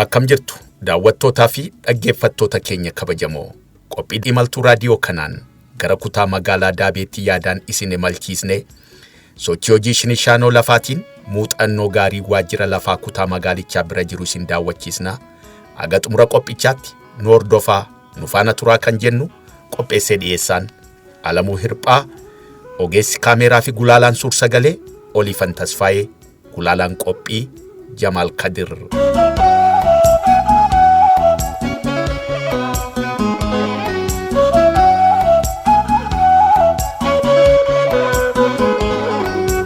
Akkam jirtu daawwattootaa fi dhaggeeffattoota keenya kabajamoo, qophii imaltuu raadiyoo kanaan gara kutaa magaalaa Daabeetti yaadaan isin imalchiisne, sochii hojii shinishaanoo lafaatiin muuxannoo gaarii waajjira lafaa kutaa magaalichaa bira jiru isin daawwachiisna. Haga xumura qophichaatti nu hordofaa, nu faana turaa kan jennu qopheessee dhiyeessaan Alamuu Hirphaa, ogeessi kaameeraa fi gulaalaan suur-sagalee Oliifan Tasfaayee, gulaalaan qophii Jamaal Kadir.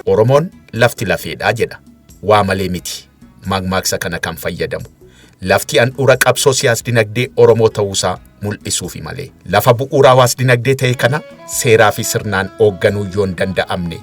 Oromoon lafti lafeedha jedha. Waa malee miti. Maagmaaksa kana kan fayyadamu. Lafti handhuura qabsoo siyaas-dinagdee Oromoo ta'uusaa mul'isuufi malee. Lafa bu'uura hawaas-dinagdee ta'e kana seeraa fi sirnaan oogganuu yoo hin danda'amne,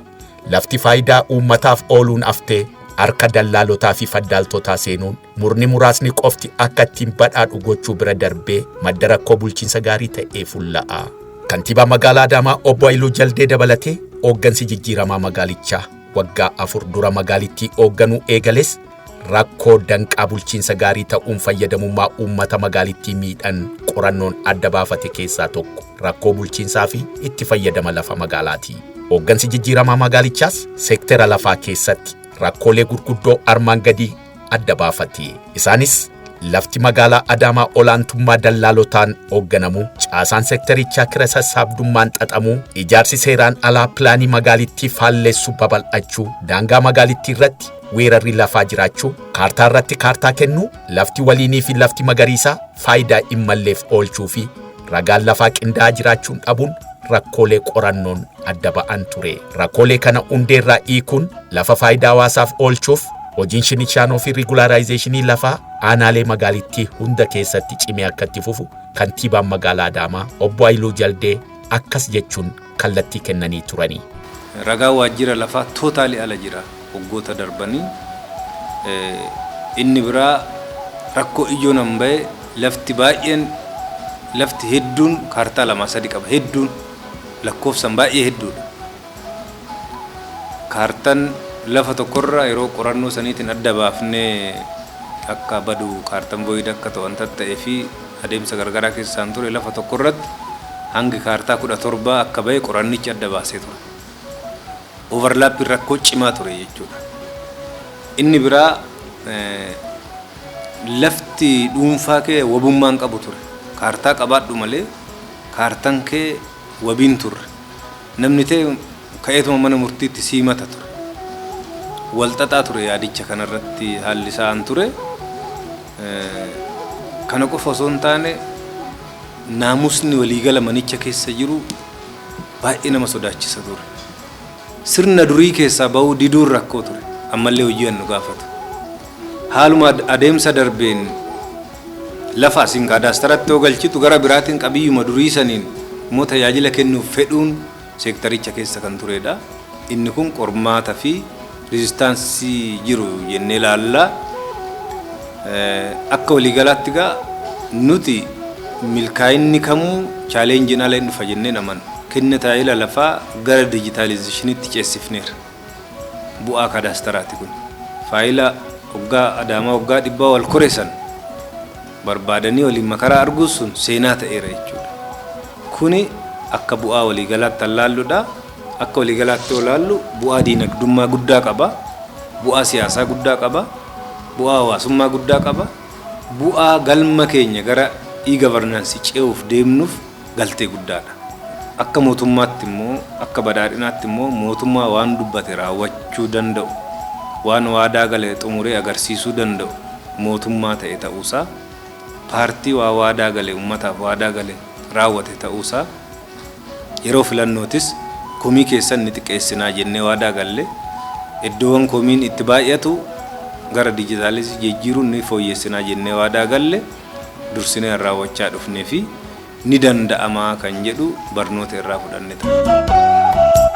lafti faayidaa uummataaf ooluun haftee harka dallaalotaa fi faddaaltotaa seenuun murni muraasni qofti akka ittiin badhaadhu gochuu bira darbee madda rakkoo bulchiinsa gaarii ta'ee fulla'a. Kantiibaa magaalaa Adaamaa Obbo Hayiluu Jaldee dabalatee ooggansi jijjiiramaa magaalichaa waggaa 4 dura magaalittii oogganuu eegales rakkoo danqaa bulchiinsa gaarii ta'uun fayyadamummaa uummata magaalittii miidhan qorannoon adda baafate keessaa tokko rakkoo bulchiinsaa fi itti fayyadama lafa magaalaati. Hooggansi jijjiiramaa magaalichaas seektera lafaa keessatti rakkoolee gurguddoo armaan gadii adda baafate. Isaanis lafti magaalaa Adaamaa olaantummaa dallaalotaan hoogganamuu, caasaan seekterichaa kira sassaabdummaan xaxamuu, ijaarsi seeraan alaa pilaanii magaalittii faallessu babal'achuu, daangaa magaalittii irratti weerarri lafaa jiraachuu, kaartaa irratti kaartaa kennuu, lafti waliinii fi lafti magariisaa faayidaa hin malleef oolchuu fi ragaan lafaa qindaa'aa jiraachuun dhabuun rakkoolee qorannoon adda ba'an ture. Rakkoolee kana hundeerraa hiikuun lafa faayidaa hawaasaaf oolchuuf hojiin shinishaanoo fi rigulaaraayizeeshinii lafaa aanaalee magaalittii hunda keessatti cimee akka itti fufu kantiibaan magaalaa Adaamaa Obbo Hayiluu Jaldee akkas jechuun kallattii kennanii turani. Ragaan waajjira lafaa totally ala jira waggoota darbanii. Inni biraa rakkoo ijoo nan bahe, lafti baay'een, lafti hedduun kaartaa lamaa sadi qaba. Hedduun lakkoofsan baay'ee hedduudha. Kaartan lafa tokkorra yeroo qorannoo saniitiin adda baafnee akka badu, kaartan void akka ta'u wanta ta'ee fi adeemsa garagaraa keessaan ture, lafa tokkorratti hangi kaartaa 17 akka bahe qorannichi adda baasee ture. Overlappiin rakkoo cimaa ture jechuudha. Inni biraa lafti dhuunfaa kee wabummaan qabu ture. Kaartaa qabaadhu malee kaartan kee wabiin turre. Namni ta'e ka'eetuma mana murtiitti sii mata ture. Wal xaxaa ture yaadicha kanarratti haalli isaan ture. Kana qofa osoo hin taane, naamusni waliigala manicha keessa jiru baay'ee nama sodaachisa ture. Sirna durii keessaa ba'uu diduun rakkoo ture. Ammallee hojii nu gaafatu. Haaluma adeemsa darbeen lafa asiin kaadaastaratti yoo galchitu, gara biraatiin qabiyyuma durii saniin immoo tajaajila kennuuf fedhuun seektaricha keessa kan turedha. Inni kun qormaata fi riizistaansii jiru jennee ilaalla. Akka waliigalaatti egaa nuti milkaa'inni kamuu challengeiin ala hin dhufa jennee amanu. Kenna tajaajila lafaa gara dijitaalizeeshiniitti ceessifneera. Bu'aa kaadaastaraati kun. Faayila waggaa Adaamaa waggaa 100 wal koresan barbaadanii waliin makaraa arguun sun seenaa ta'eera jechuudha. Kuni akka bu'aa waliigalaatti allaalludha. Akka waliigalaatti yoo ilaallu bu'aa diinagdummaa guddaa qaba. Bu'aa siyaasaa guddaa qaba. Bu'aa hawaasummaa guddaa qaba. Bu'aa galma keenya gara e-governance ce'uuf deemnuuf galtee guddaadha. Akka mootummaatti immoo, akka badhaadhinaatti immoo, mootummaa waan dubbate raawwachuu danda'u, waan waadaa gale xumuree agarsiisuu danda'u mootummaa ta'e ta'uusaa, paartii waa waadaa gale, uummataaf waadaa gale raawwate ta'uusaa, yeroo filannootis komii keessan ni xiqqeessinaa jennee waadaa galle, iddoowwan komiin itti baay'atu gara dijitaalisii jijjiiruun ni fooyyessinaa jennee waadaa galle dursinee raawwachaa dhufnee fi ni danda'amaa kan jedhu barnoota irraa fudhanne ta'a.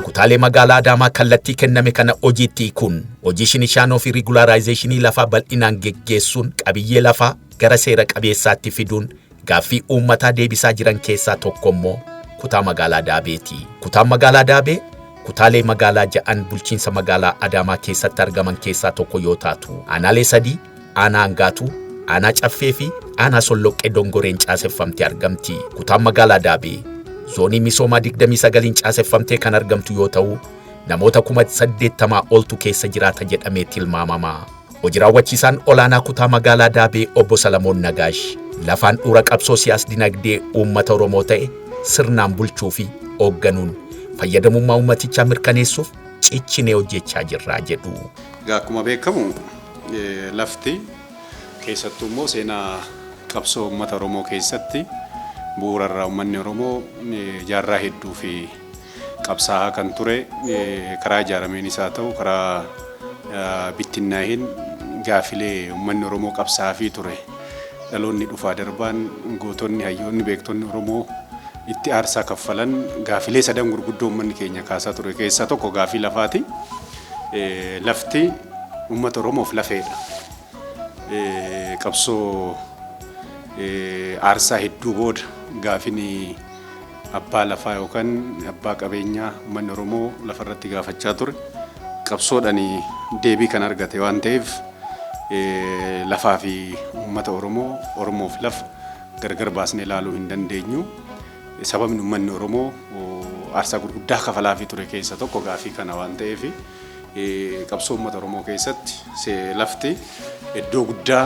Kutaalee magaalaa Adaamaa kallattii kenname kana hojiitti hiikuun hojii shinishaanoo fi rigulaaraayizeeshinii lafaa bal'inaan geggeessuun qabiyyee lafaa gara seera qabeessaatti fiduun gaaffii uummataa deebisaa jiran keessaa tokko immoo Kutaa Magaalaa Daabeeti. Kutaan Magaalaa Daabee kutaalee magaalaa ja'an bulchiinsa magaalaa Adaamaa keessatti argaman keessaa tokko yoo taatu, aanaalee sadii, Aanaa Angaatuu, Aanaa Caffee fi Aanaa Solloqqee Dongoreen caaseffamtee argamti. Kutaan Magaalaa Daabee zoonii misoomaa 29n caaseffamtee kan argamtu yoo ta'u, namoota 80,000 oltu keessa jiraata jedhamee tilmaamama. Hoji raawwachiisaan olaanaa Kutaa Magaalaa Daabee Obbo Salamoon Nagaash lafaan dhuura qabsoo siyaas-dinagdee uummata Oromoo ta'e sirnaan bulchuu fi hoogganuun fayyadamummaa uummatichaa mirkaneessuuf cichinee hojjechaa jirra jedhu. Egaa akkuma beekamu lafti keessattuu immoo seenaa qabsoo uummata Oromoo keessatti bu'uurarraa uummanni Oromoo jaarraa hedduu fi qabsaa'aa kan ture, karaa ijaarameenis haa ta'u karaa bittinnaa'een, gaafilee uummanni Oromoo qabsaa'aafii ture, dhaloonni dhufaa darbaan, gootonni, hayyoonni, beektonni Oromoo itti aarsaa kaffalan, gaafilee sadan gurguddoo uummanni keenya kaasaa ture keessaa tokko gaafii lafaati. Lafti uummata Oromoof lafeedha. Qabsoo aarsaa hedduu booda gaafin abbaa lafaa yookaan abbaa qabeenyaa uummanni Oromoo lafarratti gaafachaa ture qabsoodhaan deebii kan argate waan ta'eef, lafaa fi uummata Oromoo, Oromoof lafa gargar baasnee ilaaluu hin dandeenyu. Sababni uummanni Oromoo aarsaa gurguddaa kafalaafii ture keessa tokko gaafii kana waan ta'eef, qabsoo uummata Oromoo keessatti lafti iddoo guddaa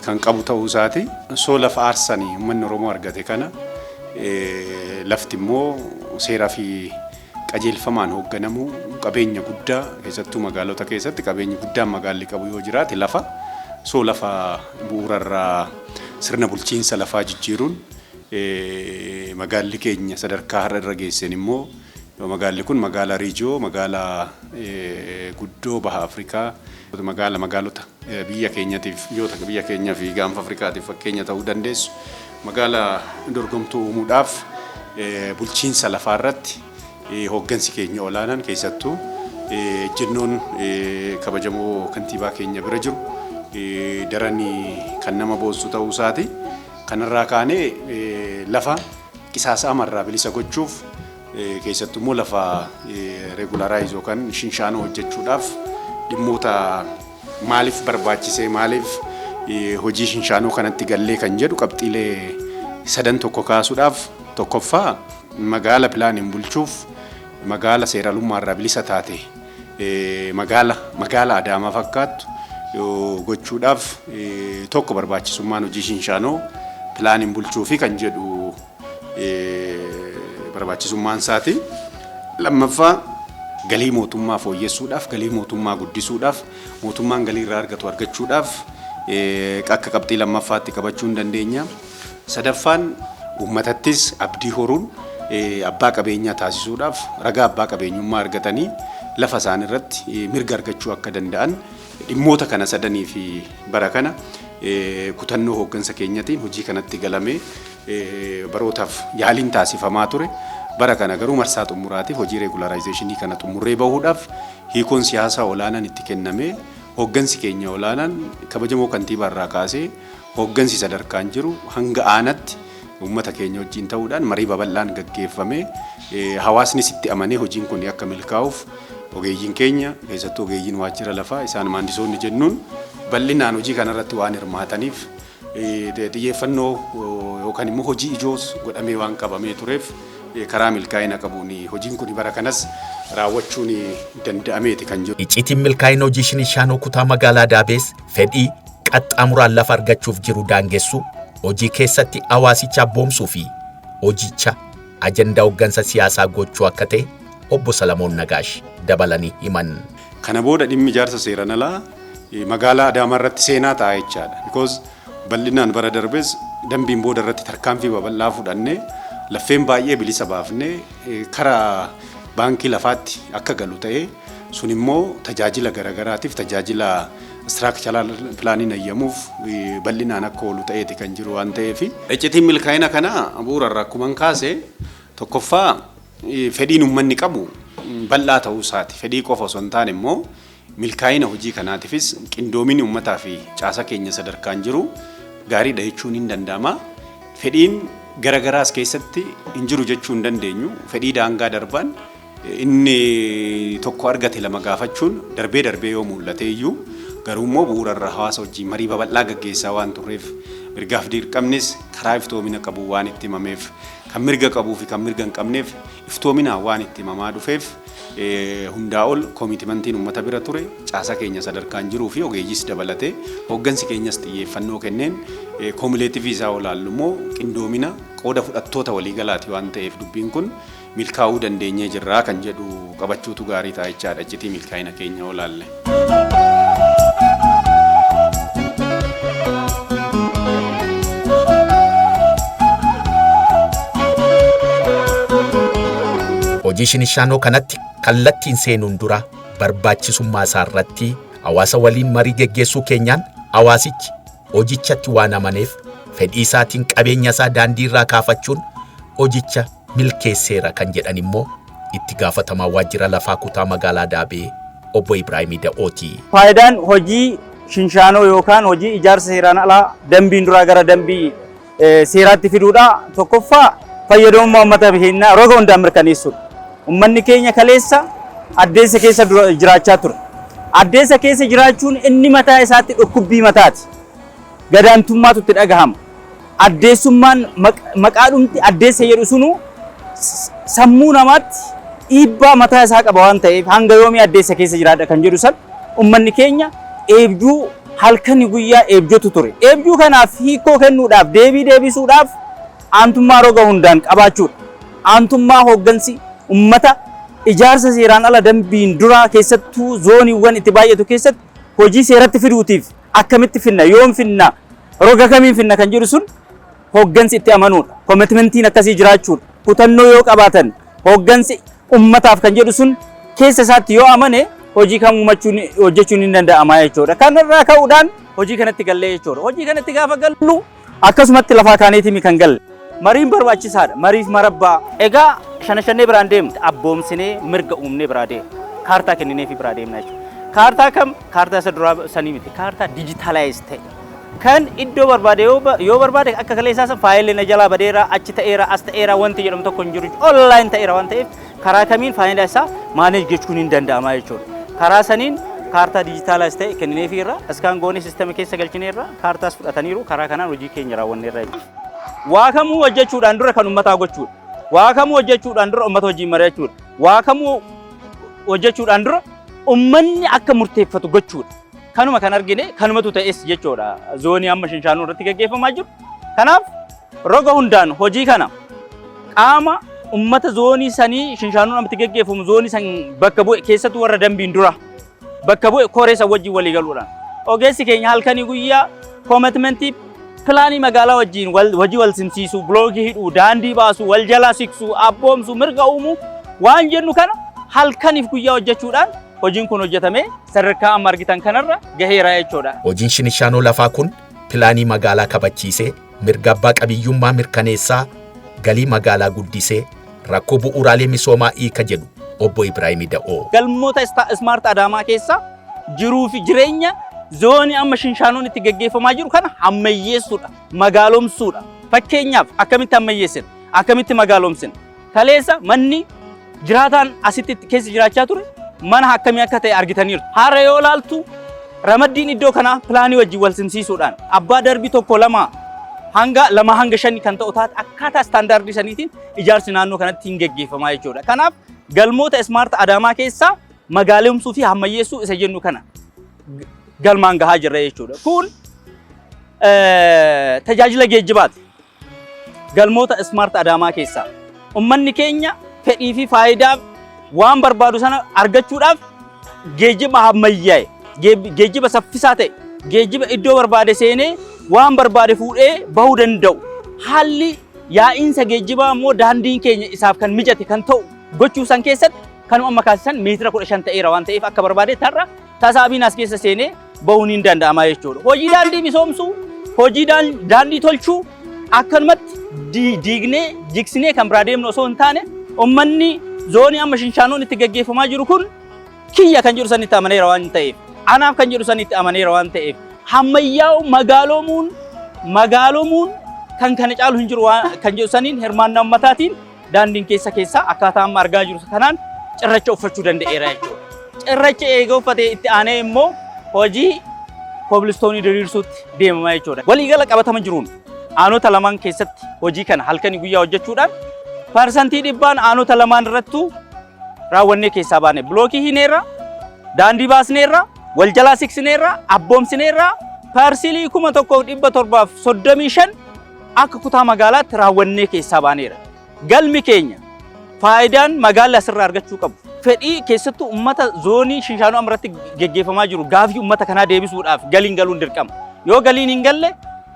kan qabu ta'uu isaati. Soo lafa aarsanii uummanni Oromoo argate kana, lafti immoo seeraa fi qajeelfamaan hoogganamu, qabeenya guddaa, keessattuu magaalota keessatti qabeenyi guddaan magaalli qabu yoo jiraate lafa. Soo lafa bu'uurarraa sirna bulchiinsa lafaa jijjiiruun magaalli keenya sadarkaa har'a irra geesseen immoo magaalli kun magaalaa riijoo, magaalaa guddoo baha Afrikaa, magaala magaalota biyya keenyatiif, biyyoota biyya keenyaa fi gaanfa Afrikaatiif fakkeenya ta'uu dandeessu, magaalaa dorgomtuu uumuudhaaf bulchiinsa lafaa irratti hooggansi keenya olaanaan, keessattuu ejjennoon kabajamoo kantiibaa keenya bira jiru daranii kan nama boonsu ta'uu isaati. Kanarraa kaanee lafa qisaasa'amarraa bilisa gochuuf, keessattuu immoo lafa regularize yookaan shinshaanoo hojjechuudhaaf, dhimmoota maaliif barbaachisee, maaliif hojii shinshaanoo kanatti gallee kan jedhu qabxiilee sadan tokko kaasuudhaaf, tokkoffaa, magaala pilaaniin bulchuuf, magaala seeralummaarraa bilisa taate, magaala Adaamaa fakkaattu gochuudhaaf, tokko barbaachisummaan hojii shinshaanoo pilaaniin bulchuufi kan jedhu barbaachisummaan isaati. Lammaffaa, galii mootummaa fooyyessuudhaaf, galii mootummaa guddisuudhaaf, mootummaan galii irraa argatu argachuudhaaf akka qabxii lammaffaatti qabachuu hin dandeenya. Sadaffaan, uummatattis abdii horuun abbaa qabeenyaa taasisuudhaaf, ragaa abbaa qabeenyummaa argatanii lafa isaan irratti mirga argachuu akka danda'an, dhimmoota kana sadanii fi bara kana kutannoo hooggansa keenyatiin hojii kanatti galamee barootaaf yaaliin taasifamaa ture. Bara kana garuu marsaa xumuraatiif hojii regularizationii kana xumurree bahuudhaaf hiikoon siyaasaa olaanaan itti kennamee, hooggansi keenya olaanaan kabajamoo kantiibaa irraa kaasee hooggansi sadarkaan jiru hanga aanatti uummata keenya wajjin ta'uudhaan marii babal'aan gaggeeffamee, hawaasnis itti amanee hojiin kun akka milkaa'uuf ogeeyyiin keenya, keessattuu ogeeyyiin waajjira lafaa isaan maandisoonni jennuun, bal'inaan hojii kanarratti waan hirmaataniif, xiyyeeffannoo yookaan immoo hojii ijoos godhamee waan qabamee tureef, karaa milkaa'ina qabuun hojiin kun bara kanas raawwachuun danda'ameeti kan jiru. Icciitiin milkaa'ina hojii shinishaanoo kutaa magaalaa Daabees fedhii qaxxaamuraan lafa argachuuf jiru daangessu, hojii keessatti hawaasicha abboomsuu fi hojicha ajandaa hooggansa siyaasaa gochuu akka ta'e obbo Salamoon Nagaash dabalanii himan. Kana booda dhimmi ijaarsa seeran alaa magaalaa Adaamaa irratti seenaa ta'a jechaadha. Because bal'inaan bara darbes dambiin booda irratti tarkaanfii babal'aa fudhannee, laffeen baay'ee bilisa baafnee karaa baankii lafaatti akka galu ta'ee, sun immoo tajaajila garaagaraatiif, tajaajila structural planiin ayyamuuf bal'inaan akka oolu ta'eeti kan jiru waan ta'eef. Iccitiin milkaa'ina kana bu'uura irraa akkuma kaase, tokkoffaa, fedhiin uummanni qabu bal'aa ta'uu isaati. Fedhii qofa osoo hin taane immoo milkaa'ina hojii kanaatiifis qindoominni uummataa fi caasa keenya sadarkaan jiru gaariidha jechuun hin danda'ama. Fedhiin Garagaraas keessatti hin jiru jechuu hin dandeenyu. Fedhii daangaa darbaan inni tokko argate lama gaafachuun darbee darbee yoo mul'ate iyyuu, garuu immoo bu'uurarra hawaasa wajjin marii babal'aa gaggeessaa waan turreef, mirgaaf dirqamnis karaa iftoomina qabu waan itti himameef, kan mirga qabuu fi kan mirga hin qabneef iftoominaan waan itti himamaa dhufeef, hundaa ol commitmentiin uummata bira ture, caasaa keenya sadarkaan jiruu fi ogeeyyiis dabalatee hooggansi keenyas xiyyeeffannoo kenneen, cumulative isaa olaallu immoo qindoomina qooda fudhattoota waliigalaati waan ta'eef, dubbiin kun milkaa'uu dandeenyee jirraa kan jedhu qabachuutu gaarii ta'a jechaadha, iccitii milkaa'ina keenya olaalle. Hojii shinishaanoo kanatti kallattiin seenuun dura barbaachisummaa isaa irratti hawaasa waliin marii geggeessuu keenyaan, hawaasichi hojichatti waan amaneef fedhii isaatiin qabeenya isaa daandii irraa kaafachuun hojicha milkeesseera kan jedhan immoo itti gaafatamaa waajjira lafaa kutaa magaalaa Daabee obbo Ibraahimii Da'ooti. Faayidaan hojii shinshaanoo yookaan hojii ijaarsa seeraan alaa dambiin duraa gara dambii seeraatti fiduudha. Tokkoffaa, fayyadamummaa uummata keenyaa roga hundaan mirkaneessuudha. Uummanni keenya kaleessa addeessa keessa jiraachaa ture. Addeessa keessa jiraachuun inni mataa isaatti dhukkubbii mataati. Gadaantummaatu itti dhagahama. Addeessummaan, maqaadhumti addeessa jedhu sunu sammuu namaatti dhiibbaa mataa isaa qaba waan ta'eef, hanga yoomii addeessa keessa jiraadha kan jedhu san uummanni keenya eebjuu halkanii guyyaa eebjotu ture. Eebjuu kanaaf hiikoo kennuudhaaf, deebii deebisuudhaaf aantummaa roga hundaan qabaachuudha. Aantummaa hooggansi uummata ijaarsa seeraan ala dambiin duraa keessattuu zooniiwwan itti baay'atu keessatti hojii seeratti fiduutiif akkamitti finna, yoom finna, roga kamiin finna kan jedhu sun hooggansi itti amanuudha. Commitmentiin akkasii jiraachuudha. Kutannoo yoo qabaatan, hooggansi ummataaf kan jedhu sun keessa isaatti yoo amane, hojii kam hojjechuun ni danda'ama jechuudha. Kanarraa ka'uudhaan hojii kanatti gallee jechuudha. Hojii kanatti gaafa gallu akkasumatti lafaa kaaneetimi kan galle. Mariin barbaachisaadha. Mariif marabbaa. Egaa shana shannee biraan deemte abboomsinee mirga uumnee biraa deema. Kaartaa kennineefi biraa deemna jechuudha. Kaartaa kam? Kaartaa isa duraa sanii miti. Kaartaa digitalize ta'e. Kan iddoo barbaade yoo barbaade, akka kaleessaa san faayilli na jalaa badeera, achi ta'eera, as ta'eera wanti jedhamu tokko hin jiru. Online ta'eera waan ta'eef, karaa kamiin faayilaa isaa manage gochuun hin danda'ama jechuudha. Karaa saniin kaartaa digitalize ta'e kennineefii irra scan goonee systema keessa galchineerra, kaartaas fudhataniiru, karaa kanaan hojii keenya raawwanneerra jechuudha. Waa kamuu hojjechuudhaan dura kan uummataa gochuudha. Waa kamuu hojjechuudhaan dura uummata wajjin mari'achuudha. Waa kamuu hojjechuudhaan dura uummanni akka murteeffatu gochuudha. Kanuma kan argine kanumatu ta'es jechuudha. Zoonii amma Shinshaanuu irratti gaggeeffamaa jiru. Kanaaf roga hundaan hojii kana qaama ummata zoonii sanii Shinshaanuu namatti gaggeeffamu, zoonii san bakka bu'e, keessattuu warra dambiin dura bakka bu'e koree san wajjin walii galuudhaan, ogeessi keenya halkanii guyyaa commitmentii pilaanii magaalaa wajjin hojii wal simsiisuu, bilookii hidhuu, daandii baasuu, wal jalaa siqsuu, abboomsuu, mirga uumuu waan jennu kana halkaniif guyyaa hojjechuudhaan hojiin kun hojjetamee sadarkaa amma argitan kanarra gaheera jechuudha. Hojiin shinishaanoo lafaa kun pilaanii magaalaa kabachiisee, mirga abbaa qabiyyummaa mirkaneessaa, galii magaalaa guddisee, rakkoo bu'uuraalee misoomaa hiika jedhu obbo Ibraahim Da'oo. Galmoota Smart Adaamaa keessa jiruu fi jireenya zoonii amma Shinshaanoon itti gaggeeffamaa jiru kana ammayyeessuudha, magaalomsuudha. Fakkeenyaaf akkamitti ammayyeessina? Akkamitti magaalomsina? Kaleessa manni jiraataan asitti keessa jiraachaa ture mana akkamii akka ta'e argitaniirtu. Har'a yoo ilaaltu, ramaddiin iddoo kanaa pilaanii wajjin wal simsiisuudhaan abbaa darbii tokko, lama hanga lama hanga shani kan ta'u taate, akkaataa istaandaardii saniitiin ijaarsi naannoo kanatti hin geggeeffamaa jechuudha. Kanaaf galmoota Smart Adaamaa keessaa magaalomsuu fi ammayyeessuu isa jennu kana galmaan gahaa jirra jechuudha. Kun tajaajila geejjibaati. Galmoota Smart Adaamaa keessaa uummanni keenya fedhii fi faayidaa waan barbaadu sana argachuudhaaf geejjiba ammayyaa'e, geejjiba saffisaa ta'e, geejjiba iddoo barbaade seenee waan barbaade fuudhee bahuu danda'u. Haalli yaa'iinsa geejjibaa immoo daandiin keenya isaaf kan mijate kan ta'u gochuu san keessatti kanuma amma kaasisan meetira 15 ta'eera waan ta'eef, akka barbaade tarra tasaabiin as keessa seenee bahuun hin danda'ama jechuudha. Hojii daandii misoomsuu, hojii daandii tolchuu akkanumatti diignee jigsinee kan biraa deemnu osoo hin taane, uummanni zoonii amma Shinshaanoon itti gaggeeffamaa jiru kun kiyya kan jedhu sanitti amaneera waan ta'eef, anaaf kan jedhu sanitti amaneera waan ta'eef, hammayyaa'u magaalomuun Kan kana caalu hin jiru kan jedhu saniin hirmaannaa ummataatiin daandiin keessa keessaa akkaataa amma argaa jiru kanaan cirracha uffachuu danda'eera jechuudha. Cirracha eega uffatee itti aanee immoo hojii koobilistoonii diriirsuutti deemama jechuudha. Waliigala qabatama jiruun aanota lamaan keessatti hojii kana halkanii guyyaa hojjechuudhaan 100%n aanota lamaan irrattuu raawwannee keessaa baane. Bilookii hineerra, daandii baasneerra, wal jalaa siqsineerra, abboomsineerra, paarsilii 1735 akka kutaa magaalaatti raawwannee keessaa baaneera. Galmi keenya faayidaan magaalli asirraa argachuu qabu. Fedhii keessattuu uummata zoonii Shinshaanoo amratti geggeeffamaa jiru gaafii uummata kanaa deebisuudhaaf galiin galuun dirqama. Yoo galiin hin galle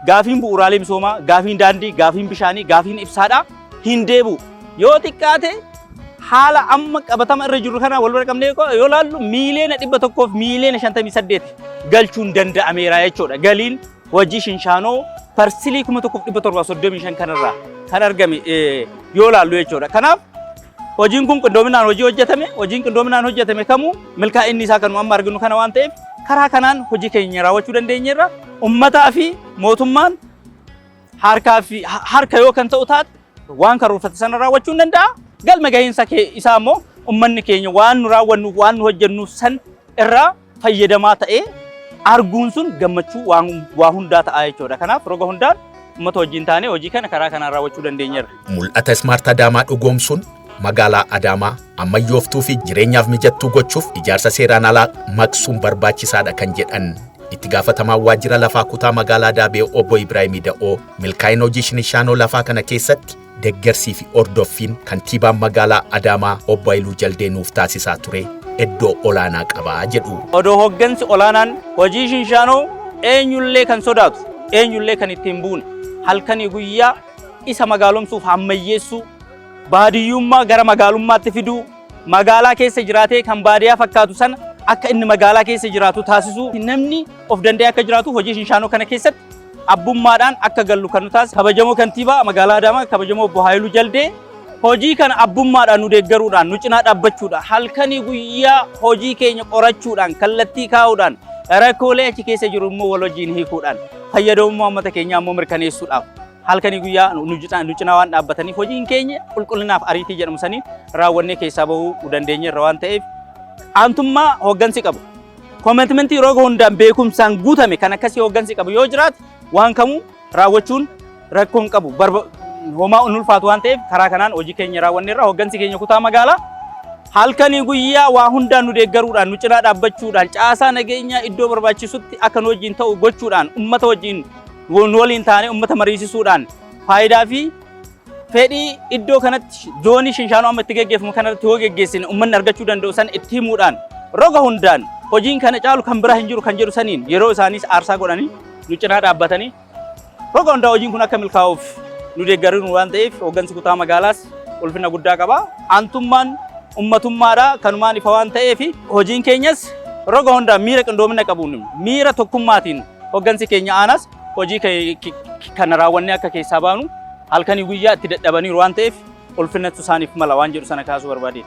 gaafiin bu'uuraalee misoomaa, gaafiin daandii, gaafiin bishaanii, gaafiin ibsaadhaa hin deebi'u. Yoo xiqqaate haala amma qabatama irra jiru kana wal bira qabnee yoo laallu 158,000,000 galchuun danda'ameera jechuudha. Galiin hojii Shinshaanoo parsilii 1735 kanarraa kan argame yoo laallu jechuudha. Kanaaf hojiin kun qindoominaan hojii hojjetame, hojiin qindoominaan hojjetame kamuu milkaa'inni isaa kanuma amma arginu kana waan ta'eef karaa kanaan hojii keenya raawwachuu dandeenyeerra. Uummataa fi mootummaan harkaa fi harka yoo kan ta'u taate waan karoorfate sana raawwachuu hin danda'a. Galma gahiinsa isaa immoo uummanni keenya waan nu raawwannu waan nu hojjennu san irraa fayyadamaa ta'ee arguun sun gammachuu waa hundaa ta'a jechuudha. Kanaaf roga hundaan uummata wajjin taanee hojii kana karaa kanaan raawwachuu dandeenyeerra. Mul'ata Smart Adaamaa dhugoomsuun magaalaa Adaamaa ammayyooftuu fi jireenyaaf mijattuu gochuuf ijaarsa seeraan alaa maqsuun barbaachisaadha kan jedhan itti gaafatamaa waajjira lafaa kutaa magaalaa Daabee obbo Ibraahim Da'oo milkaa'ina hojii Shinshaanoo lafaa kana keessatti deeggarsii fi hordoffiin kantiibaan magaalaa Adaamaa obbo Haayiluu Jaldee nuuf taasisaa ture iddoo olaanaa qabaa jedhu. Odoo hoggansi olaanaan hojii Shinshaanoo eenyullee kan sodaatu eenyullee kan ittiin buune halkanii guyyaa isa magaalomsuuf ammayyeessuu baadiyyummaa gara magaalummaatti fiduu magaalaa keessa jiraatee kan baadiyyaa fakkaatu sana akka inni magaalaa keessa jiraatu taasisuu namni of danda'ee akka jiraatu hojii Shinshaanoo kana keessatti abbummaadhaan akka gallu kan nu taasise kabajamoo kantiibaa magaalaa Adaamaa kabajamoo obbo Haayiluu Jaldee hojii kana abbummaadhaan nu deeggaruudhaan nu cinaa dhaabbachuudhaan halkanii guyyaa hojii keenya qorachuudhaan kallattii kaa'uudhaan rakkoolee achi keessa jiru immoo wal wajjin hiikuudhaan fayyadamummaa uummata keenyaa immoo mirkaneessuudhaaf halkanii guyyaa nu cinaa waan dhaabbataniif hojiin keenya qulqullinaaf ariitii jedhamu saniin raawwannee keessaa bahuu dandeenyeerra waan ta'eef aantummaa hoggansi qabu. Koomitmentii roga hundaan beekumsaan guutame kan akkasii hoggansi qabu yoo jiraate waan kamuu raawwachuun rakkoo hin qabu. Homaa hin ulfaatu waan ta'eef karaa kanaan hojii keenya raawwanneerra. Hoggansi keenya kutaa magaalaa halkanii guyyaa waa hundaan nu deeggaruudhaan nu cinaa dhaabbachuudhaan caasaa nageenyaa iddoo barbaachisutti akka nu wajjin ta'u gochuudhaan uummata wajjin nu waliin taanee uummata mariisisuudhaan faayidaa fi fedhii iddoo kanatti zoonii Shinshaanoo amma itti geggeeffamu kanarratti yoo geggeessine uummanni argachuu danda'u san itti himuudhaan roga hundaan hojiin kana caalu kan biraa hin jiru kan jedhu saniin yeroo isaaniis aarsaa godhanii nu cinaa dhaabbatanii roga hundaa hojiin kun akka milkaa'uuf nu deeggaruun waan ta'eef hooggansi kutaa magaalaas ulfina guddaa qaba. Aantummaan uummatummaadha kanumaan ifa waan ta'eef hojiin keenyas roga hundaan miira qindoomina qabuun miira tokkummaatiin hooggansi keenya aanaas hojii kana raawwannee akka keessaa baanu halkanii guyyaa itti dadhabaniiru waan ta'eef ulfinatu isaaniif mala waan jedhu sana kaasuu barbaade.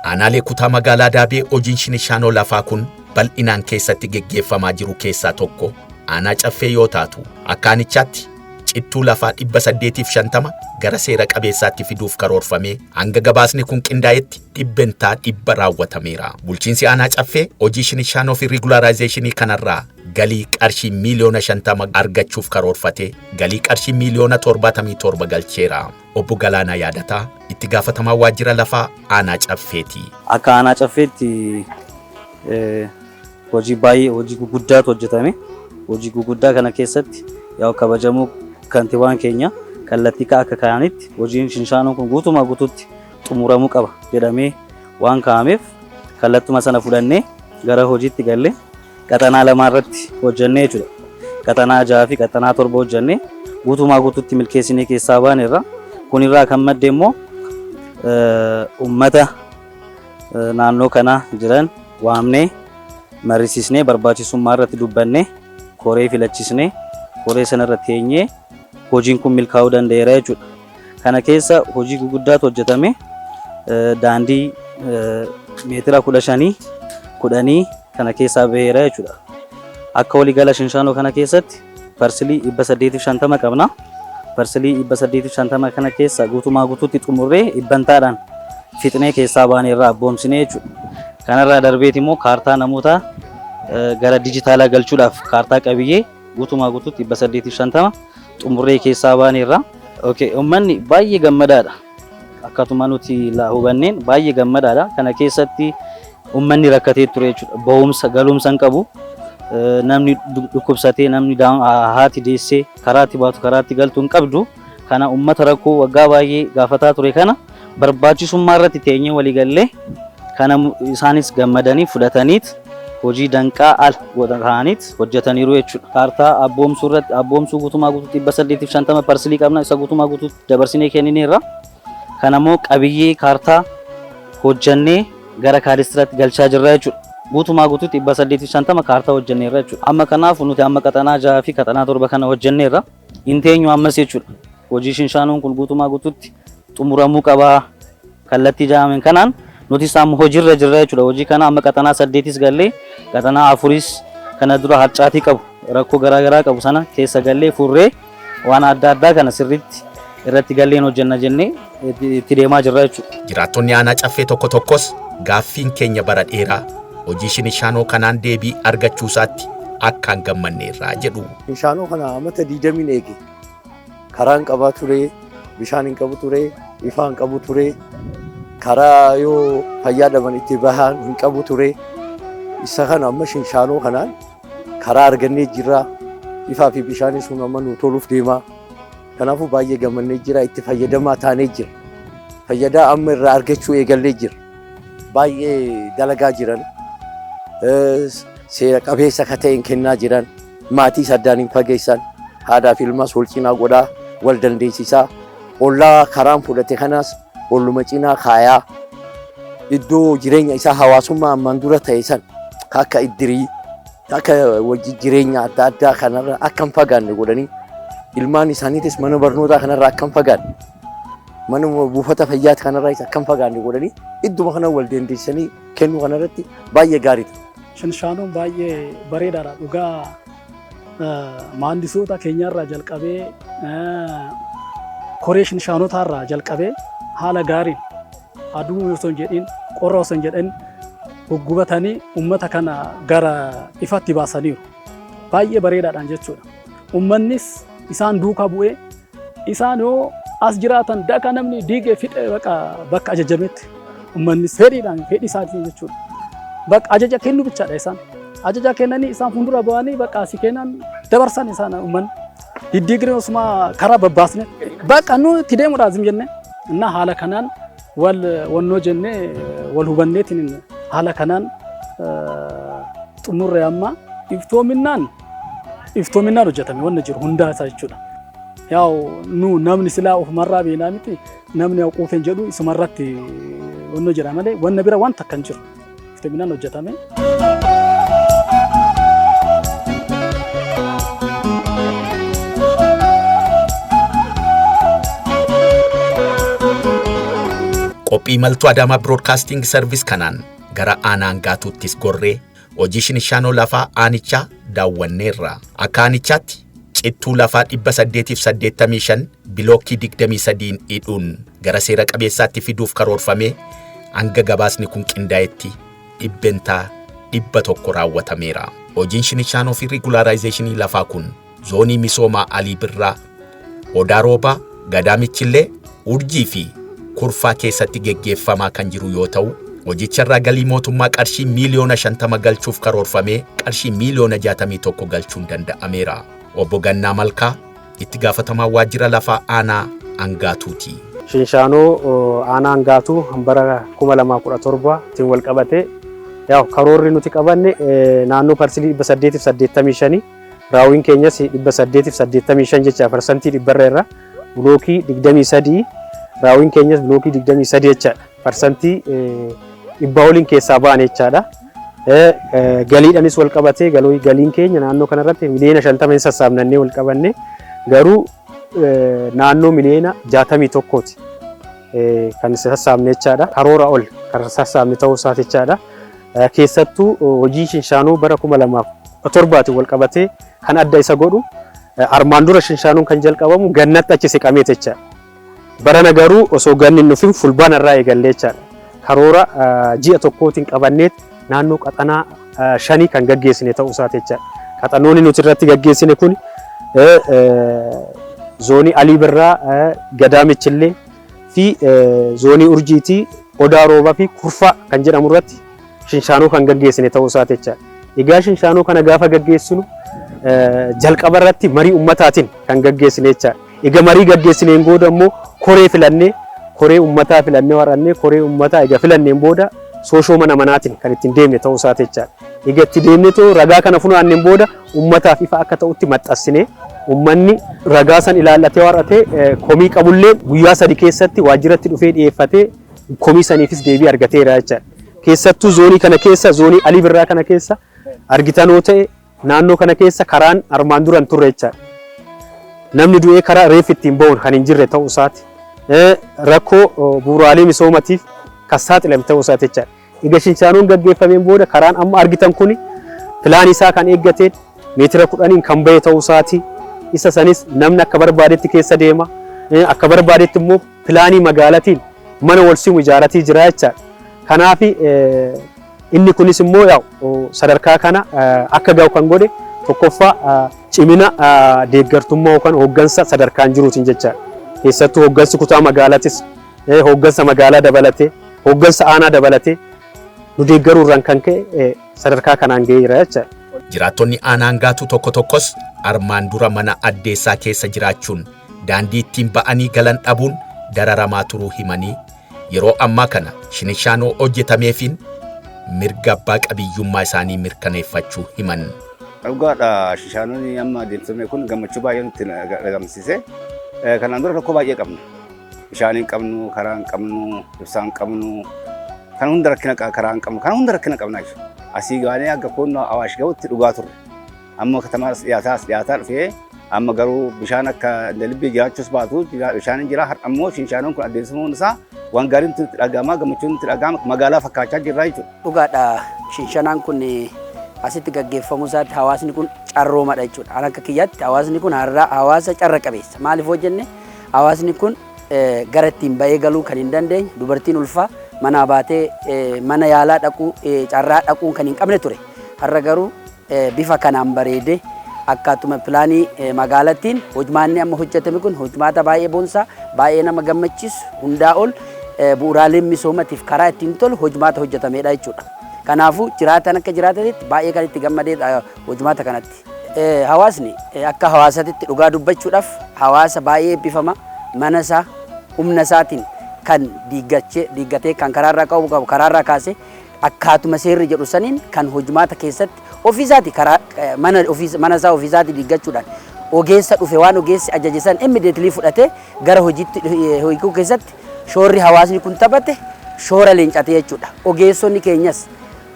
Aanaalee kutaa magaalaa Daabee hojiin Shinshaanoo lafaa kun bal'inaan keessatti geggeeffamaa jiru keessaa tokko aanaa Caffee yoo taatu akka aanichaatti cittuu lafaa 850 gara seera qabeessaatti fiduuf karoorfamee hanga gabaasni kun qindaa'etti 100% raawwatameera. Bulchiinsi aanaa Caffee hojii Shinshaanoo fi rigulaarizeshinii kanarraa galii qarshii 50,000,000 argachuuf karoorfatee galii qarshii 77,000,000 galcheera. Obbo Galaanaa Yaadataa itti gaafatamaa waajjira lafaa aanaa Caffeeti. Akka aanaa Caffeetti hojii baay'ee hojii guguddaatu hojjetame. Hojii guguddaa kana keessatti yaa'u kabajamoo kantiibaan keenya kallattii akka kaa'anitti hojiin Shinshaanoo kun guutumaa guutuutti xumuramuu qaba jedhamee waan kaa'ameef kallattuma sana fudhannee gara hojiitti galle qaxanaa lamaa irratti hojjennee jechuudha. Qaxanaa 6 fi qaxanaa 7 hojjennee guutumaa guutuutti milkeessinee keessaa baaneerra. Kunirraa kan madde immoo uummata naannoo kana jiran waamnee mariisisnee barbaachisummaa irratti dubbannee koree filachisnee koree sana irratti teenyee hojiin kun milkaa'uu danda'eera jechuudha. Kana keessa hojii guguddaatu hojjetame. Daandii meetira 15 10 kana keessaa baheera jechuudha. Akka waliigala Shinshaanoo kana keessatti parsilii 850 qabna. Parsilii 850 kana keessa guutumaa guutuutti xumurree dhibbantaadhaan fixnee keessaa baaneerraa abboomsinee jechuudha. Kanarraa darbeeti immoo kaartaa namoota gara dijitaalaa galchuudhaaf kaartaa qabiyyee guutumaa guutuutti 850 xumurree keessaa baaneerra. Okay, uummanni baay'ee gammadaadha. Akkatuma nuti hubanneen baay'ee gammadaadha. Kana keessatti uummanni rakkatee ture jechuudha. Ba'umsa galumsa hin qabu. Namni dhukkubsatee, namni haati deessee karaatti baatu, karaatti galtu hin qabdu. Kana uummata rakkoo waggaa baay'ee gaafataa ture kana barbaachisummaa irratti teenyee waliigallee kana isaanis gammadanii fudhataniit hojii danqaa al ta'aniit hojjetaniiru jechuudha. Kaartaa abboomsuu irratti abboomsuu guutumaa guutuutti 850 parsilii qabna, isa guutumaa guutuutti dabarsinee kennineerra. Kana immoo qabiyyee kaartaa hojjannee gara kaadistiraatti galchaa jirra jechuudha. Guutumaa guutuutti 850 kaartaa hojjenneerra jechuudha. Amma kanaaf nuti amma qaxanaa 6 fi qaxanaa 7 kana hojjenneerra. Hin teenyu ammas jechuudha. Hojii Shinshaanoon kun guutumaa guutuutti xumuramuu qabaa kallattii jedhameen kanaan nuti amma hojiirra jirra jechuudha. Hojii kana amma qaxanaa 8s gallee, qaxanaa 4s kana dura harcaatii qabu, rakkoo garaagaraa qabu sana keessa gallee furree waan adda addaa kana sirriitti irratti galleen hojjenna jennee itti deemaa jirra jechuudha. Jiraattonni aanaa Caffee tokko tokkos gaaffiin keenya bara dheeraa hojii Shinshaanoo kanaan deebii argachuu isaatti akkaan gammanneerraa jedhu. Shinshaanoo kana amata 20 eege. Karaan qabaa ture, bishaan hin qabu ture, ifaa hin qabu ture, karaa yoo fayyaa dhaban itti bahan hin qabu ture. Isa kana amma Shinshaanoo kanaan karaa argannee jirra. Ifaa fi bishaanis sun amma nu toluuf deema. Kanaafuu baay'ee gammannee jira, itti fayyadamaa taanee jira. Fayyadaa amma irraa argachuu eegallee jira. Baay'ee dalagaa jiran, seera qabeessa akka ta'een kennaa jiran, maatii addaan hin fageessan, haadhaa fi ilmaas wal cinaa godhaa, wal dandeessisaa, ollaa karaan fudhate kanaas olluma cinaa kaayaa, iddoo jireenya isaa hawaasummaa ammaan dura ta'e san akka iddirii, akka wajji jireenya adda addaa kanarra akka hin fagaanne godhanii, ilmaan isaaniitis mana barnootaa kanarra akka hin fagaanne, mana buufata fayyaa kanarra akka hin fagaanne godhanii idduma kana wal dandeessisanii kennuu kanarratti baay'ee gaariidha. Shinshaanoon baay'ee bareedaadha dhugaa. Maandisoota keenyarraa jalqabee, koree shinshaanotaarraa jalqabee haala gaariin aduu osoo hin jedhin, qorra osoo hin jedhin guggubatanii uummata kana gara ifatti baasaniiru. Baay'ee bareedaadhaan jechuudha. Uummannis isaan duukaa bu'ee, isaan yoo as jiraatan daka namni diigee fixee bakka ajajametti uummannis fedhiidhaan fedhii isaatiin jechuudha. Bakka ajaja kennu bichaadha isaan. Ajaja kennanii isaan fuuldura bu'anii bakka asii kennan dabarsan isaan uummanni. Diddiigni osuma karaa babbaasne bakka nu itti deemuudha zim jenne inna haala kanaan wal wannoo jennee wal hubanneetiin haala kanaan xumurre. Amma iftoominaan hojjetame wanna jiru hundaa isaa jechuudha. Yaa'u nu namni silaa ofumarraa beelaa miti, namni yaa quufeen jedhu isumarratti wannoo jedha malee wanna bira wanta akkan jiru iftoominaan hojjetame. Qophii imaltuu Adaamaa Broadcasting Service kanaan gara aanaa Angaatuuttis gorree hojii Shinshaanoo lafaa aanichaa daawwanneerra. Akka aanichaatti cittuu lafaa 885 bilookii 23 hidhuun gara seera qabeessaatti fiduuf karoorfamee hanga gabaasni kun qindaa'etti 100% raawwatameera. Hojiin Shinshaanoo fi rigulaaraayizeeshinii lafaa kun zoonii misoomaa Alii Birraa, Odaa Roobaa, Gadaa Michillee, Urjii fi Kurfaa keessatti geggeeffamaa kan jiru yoo ta'u, hojicharraa galii mootummaa qarshii miiliyoona 50 galchuuf karoorfamee qarshii miiliyoona 61 galchuun danda'ameera. Obbo Gannaa Malkaa itti gaafatamaa waajjira lafaa aanaa Angaatuuti. Shinshaanoo aanaa Angaatuu bara 2017 tiin wal qabate, yaa'u karoorri nuti qabanne naannoo parsilii 885, raawwiin keenyas 885 jecha, parsantii dhibbarra irra. Bilookii 23, raawwiin keenyas bilookii 23 jechaadha. Parsantii 100 oliin keessaa ba'an jechaadha. Galiidhanis wal qabatee galiin keenya naannoo kanarratti miliyoona 50 hin sassaabnannee wal qabanne, garuu naannoo miliyoona 61ti. kan sassaabne jechaadha. Karoora ol kan sassaabne ta'uu isaati jechaadha. Keessattuu hojii shinshaanoo bara 2017 wal qabatee kan adda isa godhu, armaan dura shinshaanoon kan jalqabamu gannatti achi siqamee jechaadha. Barana garuu osoo ganni hin dhufin fulbaana irraa eegallee jechaadha. Karoora ji'a tokkootiin qabanneet naannoo qaxanaa shanii kan gaggeessine ta'uu isaati jechaadha. Qaxanoonni nuti irratti gaggeessine kun zoonii Alii Birraa, Gadaa Michillee fi zoonii Urjiitii, Odaa Roobaa fi Kurfaa kan jedhamu irratti shinshaanoo kan gaggeessine ta'uu isaati jechaadha. Egaa shinshaanoo kana gaafa gaggeessinu jalqaba irratti marii ummataatiin kan gaggeessine jechaadha. Egaa marii gaggeessineen booda immoo koree filannee, koree ummataa filannee warrannee, koree ummataa egaa filanneen booda soshoo mana manaatiin kan ittiin deemne ta'uu isaati jechaadha. Egaa itti deemnee ragaa kana funaanneen booda ummataaf ifa akka ta'utti maxxansinee, ummanni ragaa san ilaallatee warratee, komii qabullee guyyaa 3 keessatti waajjiratti dhufee dhiyeeffatee, komii saniifis deebii argateera jechaadha. Keessattuu zoonii kana keessa, zoonii Alii Birraa kana keessa argitanoo ta'e, naannoo kana keessa karaan armaan dura hin turre jechaadha. Namni du'ee karaa reeffi ittiin ba'uun kan hin jirre ta'uu isaati. Rakkoo bu'uuraalee misoomatiif kan saaxilame ta'uu isaati jechaadha. Egaa shinshaanoon gaggeeffameen booda karaan amma argitan kuni pilaanii isaa kan eeggateen meetira 10n kan bahe ta'uu isaati. Isa sanis namni akka barbaadetti keessa deema. Akka barbaadetti immoo pilaanii magaalatiin mana wal simu ijaaratii jira jechaadha. Kanaaf inni kunis immoo yaa'u sadarkaa kana akka ga'u kan godhe tokkoffaa cimina deeggartummaa yookaan hooggansa sadarkaan jiruutiin jechaadha. Keessattuu hooggansi kutaa magaalatis, hooggansa magaalaa dabalatee, hooggansa aanaa dabalatee nu deeggaruu irraan kan ka'e sadarkaa kanaan ga'eera jechaadha. Jiraattonni aanaan Gaatuu tokko tokkos armaan dura mana addeessaa keessa jiraachuun daandii ittiin ba'anii galan dhabuun dararamaa turuu himanii, yeroo ammaa kana shinishaanoo hojjetameefiin mirga abbaa qabiyyummaa isaanii mirkaneeffachuu himan. Dhugaadha, shishaanonni amma adeemsifame kun gammachuu baay'ee nutti dhagamsiise. Kanaan dura rakkoo baay'ee qabna. Bishaan hin qabnu, karaa hin qabnu, ibsaa hin qabnu, kan hunda rakkina, karaa hin qabnu, kan hunda rakkina qabna jechuudha. Asii gaanee akka koonnoo Awaash gahutti dhugaa turre. Amma katamaa as dhiyaataa as dhiyaataa dhufee, amma garuu bishaan akka dalibbii jiraachuus baatu bishaan hin jira. Har'a immoo shinshaanoon kun adeemsifamuun isaa waan gaariin nutti dhagahama, gammachuun nutti dhagahama, magaalaa fakkaachaa jirra jechuudha. Dhugaadha, shinshanaan kun asitti gaggeeffamuu isaatti hawaasni kun carroomadha jechuudha. An akka kiyyaatti hawaasni kun har'a hawaasa carra qabeessa. Maaliif hoo jenne, hawaasni kun gara ittiin ba'ee galuu kan hin dandeenye, dubartiin ulfaa manaa baatee mana yaalaa dhaquu carraa dhaquun kan hin qabne ture. Har'a garuu bifa kanaan bareedee akkaatuma pilaanii magaalattiin hojmaanni amma hojjetame kun hojmaata baay'ee boonsaa, baay'ee nama gammachiisu, hundaa ol bu'uuraaleen misoomatiif karaa ittiin tolu hojmaata hojjetamedha jechuudha. Kanaafuu jiraatan akka jiraatanitti baay'ee kan itti gammadeedha hojmaata kanatti. Hawaasni akka hawaasatitti dhugaa dubbachuudhaaf hawaasa baay'ee eebbifama, mana isaa humna isaatiin kan diiggatee, kan karaarraa qabu qabu karaarraa kaasee, akkaatuma seerri jedhu saniin kan hojmaata keessatti ofiisaati karaa mana ofiis mana isaa ofiisaati diiggachuudhaan, ogeessa dhufe waan ogeessi ajaje san immediately fudhatee gara hojiitti hiikuu keessatti shoorri hawaasni kun taphate shoora leencate jechuudha. Ogeessonni keenyas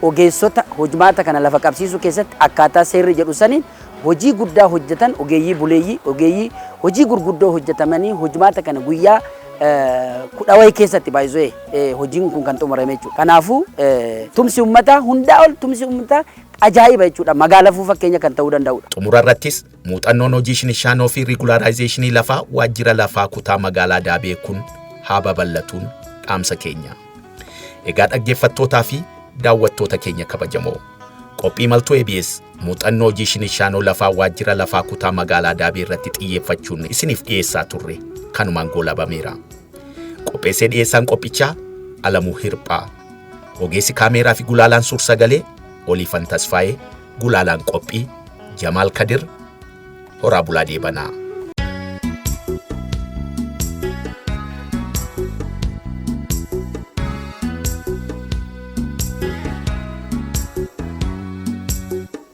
ogeessota hojmaata kana lafa qabsiisuu keessatti akkaataa seerri jedhu saniin hojii guddaa hojjetan, ogeeyyii buleeyyii, ogeeyyii hojii gurguddoo hojjetamanii, hojmaata kana guyyaa 10 wayi keessatti baay'isee hojiin kun kan xumurame jechuudha. Kanaafuu tumsi uummataa hundaa ol, tumsi uummataa ajaa'iba jechuudha. Magaalaa fakkeenya kan ta'uu danda'udha. Xumura irrattis muuxannoon hojii shinishaanoo fi regularization lafaa waajjira lafaa kutaa magaalaa Daabee kun haa babal'atuun dhaamsa keenya. Egaa dhaggeeffattootaa fi daawwattoota keenya kabajamoo, qophii maltuu ABS muuxannoo hojii shinishaanoo lafaa waajjira lafaa kutaa magaalaa Daabee irratti xiyyeeffachuun isiniif dhiyeessaa turre kanumaan goolabameera. Qopheessee dhiyeessaan qophichaa Alamuu Hirphaa. Ogeessi kaameeraa fi gulaalaan suur-sagalee Oliifan Tasfaayee, gulaalaan qophii Jamaal Kadir, horaa bulaa deebanaa.